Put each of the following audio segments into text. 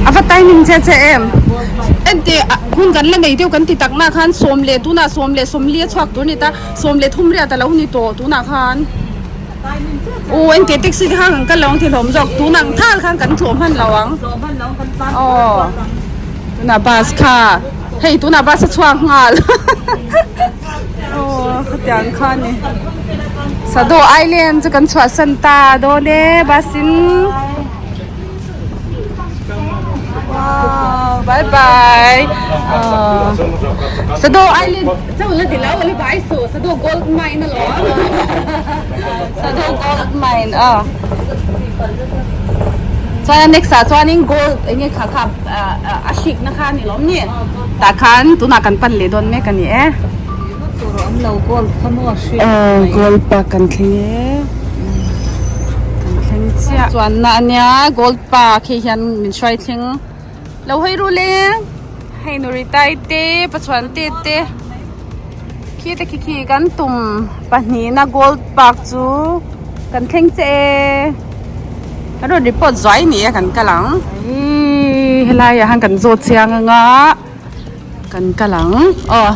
A va timing che che em. Enteh hun kan la nei deuh kan ti tak na khan sawm leh tunah sawm leh sawmli a chhuak tur a ni ta sawm leh thum riat a lo ni tawh tunah khan aw enteh taxi te khan kan kal lo ang ti hlawm zawk tunah thal khan kan tlawh hman lo ang aw tunah bus kha hei tunah bus a chhuak nghal aw khatiang kha a ni Sado Island chu kan chhuahsan ta dawn e bus in. Wow, bye bye. Sado Island, chau la ti lo, la bai su, Sado Gold Mine a lo. Sado Gold Mine a. Chuan next ah chuanin gold enge kha kha a hrik na kha ni lawm ni. Tah khan tunah kan pan leh dawn mek a ni e. Gold park kan thleng e. Kan thleng chiah. Chuanna a nia gold park hei hian min hruai thleng lo hawi ru le. Hei Nuritai te Pachuan te te khi te khi khi kan tum pahnihna gold park chu kan thleng che e. Kan rawn report zuai ni e kan kal ang. Ih helaiah hian kan zawt chiang anga. Kan kal ang aw.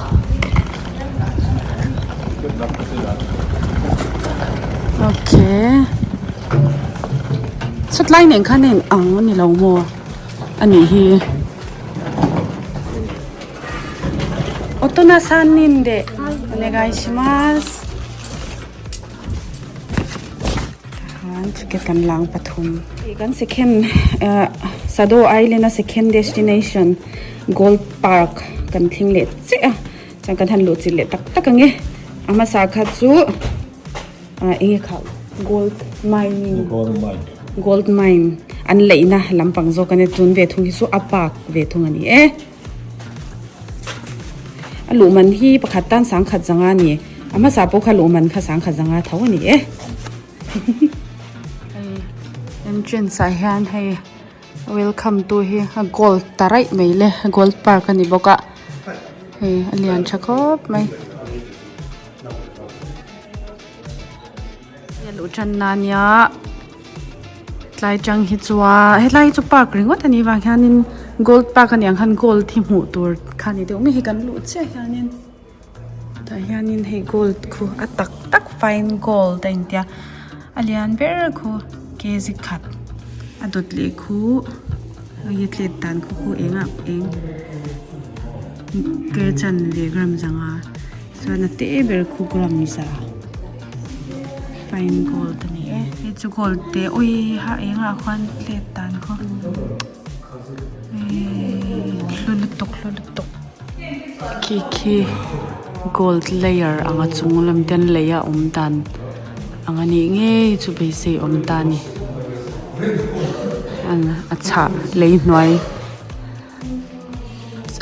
Okay. Chhutlai nen khan a in ang a ni lo maw a nih hi. Otona san nin de onegaishimasu. Khan ticket kan lang pathum. Kan second ah Sado Island a second destination Gold Park kan thleng leh chiah a chuan kan han luh chilh leh tak tak ang e a hmasa kha chu ah eng nge kha gold mining gold mine an leihna lampang zawk a nia tun ve thung hi chu a park ve thung a ni e. A luh man hi pakhat tan sangkhat zanga a ni. A hmasa pawh kha luh man kha sangkhat zanga tho a ni e. Hei entrance ah hian hei welcome tu hi a gold ta raih mai le gold park a ni bawk a hei a lian tha khawp mai. A luh tan na nia tlai tang hi chuan helai hi chu park ringawt a nih vang hianin gold park a nih ang khan gold hi hmuh tur kha a ni deuh mai hei kan luh chiah hianin tah hianin hei gold khu a tak tak fine gold a intia a lian ber khu kg khat a dawt leh khu hei hi tlet dan khu khu engah eng ke chanve gram zanga. Chuan a te ber khu gram za fine gold a ni e hei chu gold te ui ha engah khuan tlet dan khaw eee hlu lutuk hlu lutuk khi khi gold layer anga chung lam te an lei a awm dan ang a nih ngei chu beisei awm ta a ni a chhah lei hnuai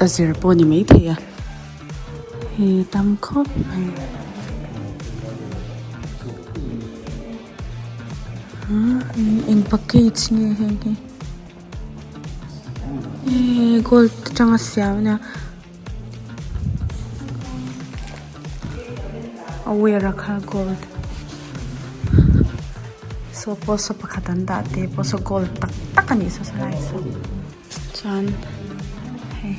a zir pawh a ni maithei a. Hei tam khawp mai eng package nge heng hi eee gold atanga siam ania a wear a kha gold saw pawh saw pakhat an dah te pawh saw gold tak tak anih saw salai saw. Chuan hei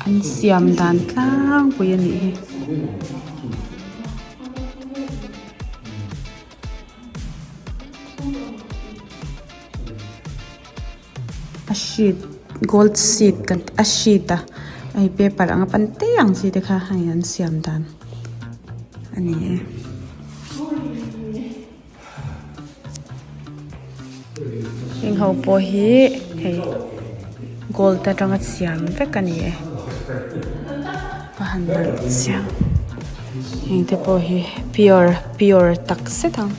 an siam dan tlangpui a nih hi. A sheet gold sheet kan a sheet a hei paper anga pan te ang chi te kha hei an siam dan a ni e. Heng ho pawh hi hei gold atanga siam vek a ni e a han nalh chiang heng te pawh hi pure pure tak zet ang.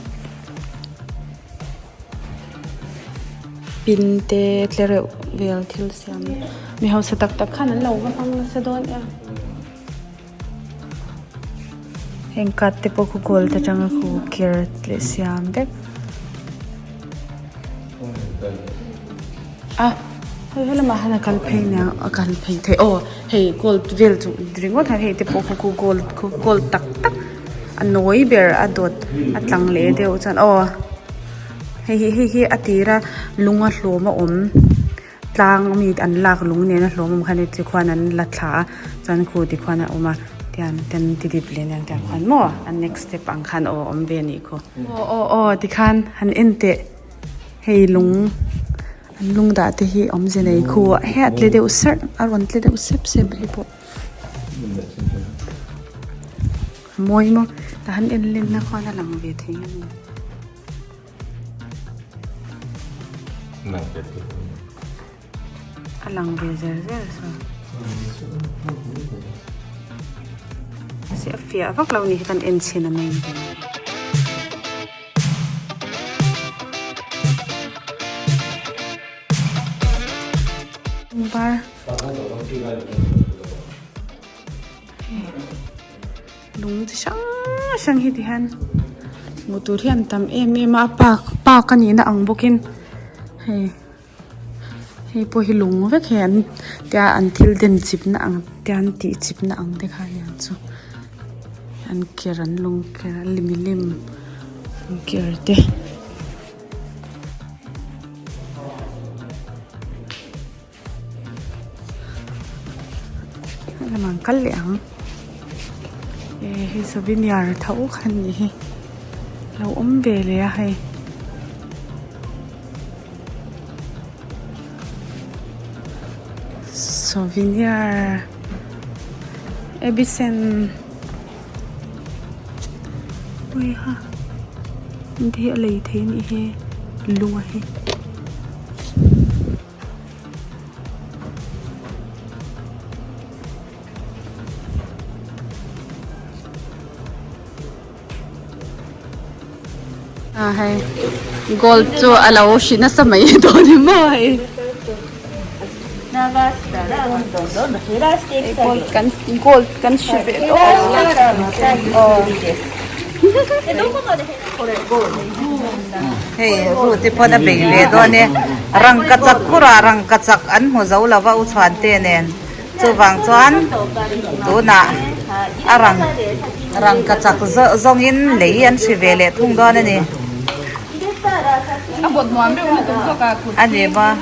Pin te tlereuh vel thil siam mi hausa tak tak khan an lo va hmang nasa dawn em heng card te pawh khu gold atanga khu ker leh siam vek a hei helamah hian a kal phei aniang a kal phei theih aw hei gold vel chu ringawt a hei te pawh khu gold khu gold tak. tak a nawi ber a dawt a tlang leh deuh chuan aw hei hi hei hi a tira lung a hlawm a awm tlang ami an lak lung nena hlawm awm kha ni tikhuan an la thla a chuan khu tikhuan a awm a tian ten ti dip leh nen tiang khuan maw a next step ang khan aw awm ve a nih khu aw aw aw tikhan han en teh hei lung. An lung dah te hi awmze nei khu ah hei a tle deuh sarh a rawn tle deuh sep sep hi pawh a mawi maw tah han en len na khuan a lang ve thei a ni. A lang ve zer zer saw. Mahse a fiah vak lo ni hi kan en chhin a mai ni. Var lung chi hrang hrang hi ti hian hmuh tur hi an tam em em a park park a nihna ang bawkin hei hei pawh hi lung vek hei an tia an thil den chipna ang te an tih chipna ang te kha aniang chu. An ker an lung ker a milim an ker te. Lamah an kal leh ang eh hei souvenir tho kha an nih hi lo awm ve leh a hei. Souvenir Ebisen Uiha heng te hi a lei thei a nih hi lung a hi. A hei gold chu a lo hri nasa mai dawn ni maw hei gold kan gold kan hri ve dawn Hei ru te pawn a bei ve dawn e rangkachak khurah rangkachak an hmu zo lova u chhuan te nen. Chuvang chuan tunah a rang rangkachak zawngin lei an hri ve leh thung dawn a ni. A ni maw?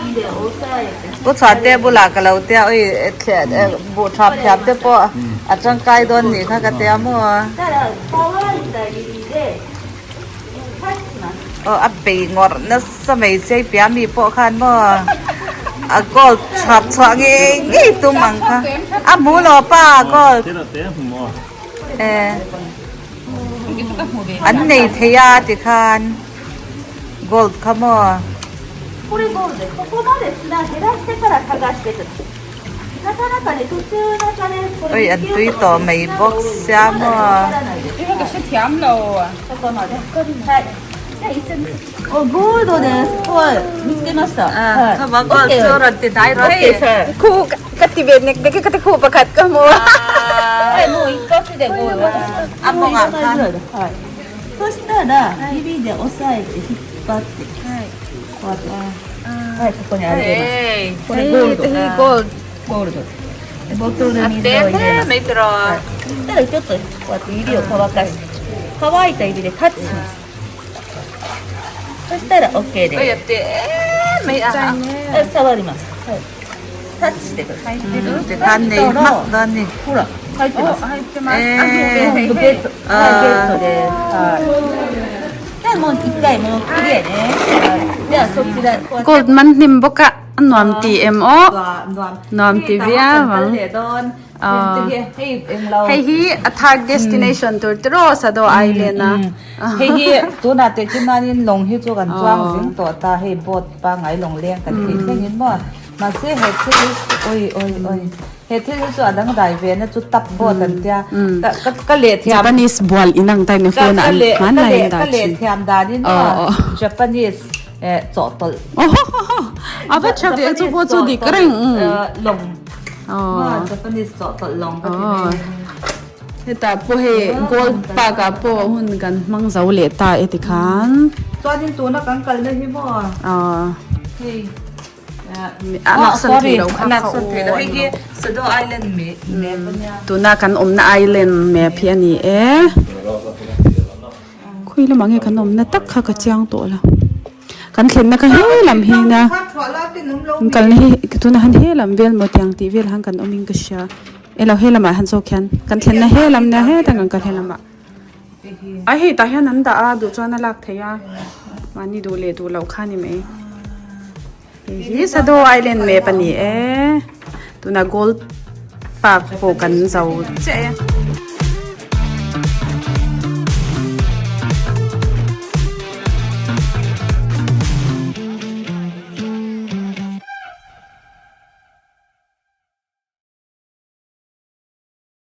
Pu Chhuante bulah ka lo tia ui buh thap thiam te pawh a tangkai dawn nih kha ka tia maw? Aw a bei ngawrh nasa mai che i piah mi pawh khan maw a gold chhap chhuah ngei ngei tum ang kha a hmu lo pa gold eh an nei thei a tikhan gold kha maw. Oi an tui tawh mai bawk sia maw. Tikhan nei hmak dawn ni. Gold man hnim bawk a a nuam ti em aw nuam ti viau ang hei hi a third destination tur tiraw Sado Island a hei hi tunah teh chu nanin lawng hi chu kan chuang zing tawh ta hei boat pangngai lawng leng kan tih thleng in maw mahse he thil hi oi oi oi he thil hi chu a dangdai ve na chu tap boat an tia ka ka leh thiam Japanese bual inang tai ni phone ah an hmanlai in dah ka leh thiam danin maw Japanese eh chawhtawlh a va tha ve chu pawh chu dik reng lawng Japanese chawhtawlh lawng ka ti mai Hetah pawh hei Gold Park ah pawh hun kan hmang zo leh ta e tikhan. Chuanin tuna kan kalna hi maw? Hei A laksan thei lo kha kha aw. Hei hi Sado Island map a nia. Tuna kan awmna island map hi a ni e. Khawi lamah nge kan awmna tak kha ka chiang tawh lo. Kan thlenna kha he lam hi na kan kalna hi tunah han he lam vel maw tiang tih vel han kan awmin ka hria. Elo he lamah han zawk hian kan thlenna he lam nia hetah kan kal he lamah. A hei tah hian an dah a duh chuan a lak theih a mahni duh leh duh loh kha a ni mai. Hei hi Sado Island map a ni e. Tunah Gold Park pawh kan zo chiah e.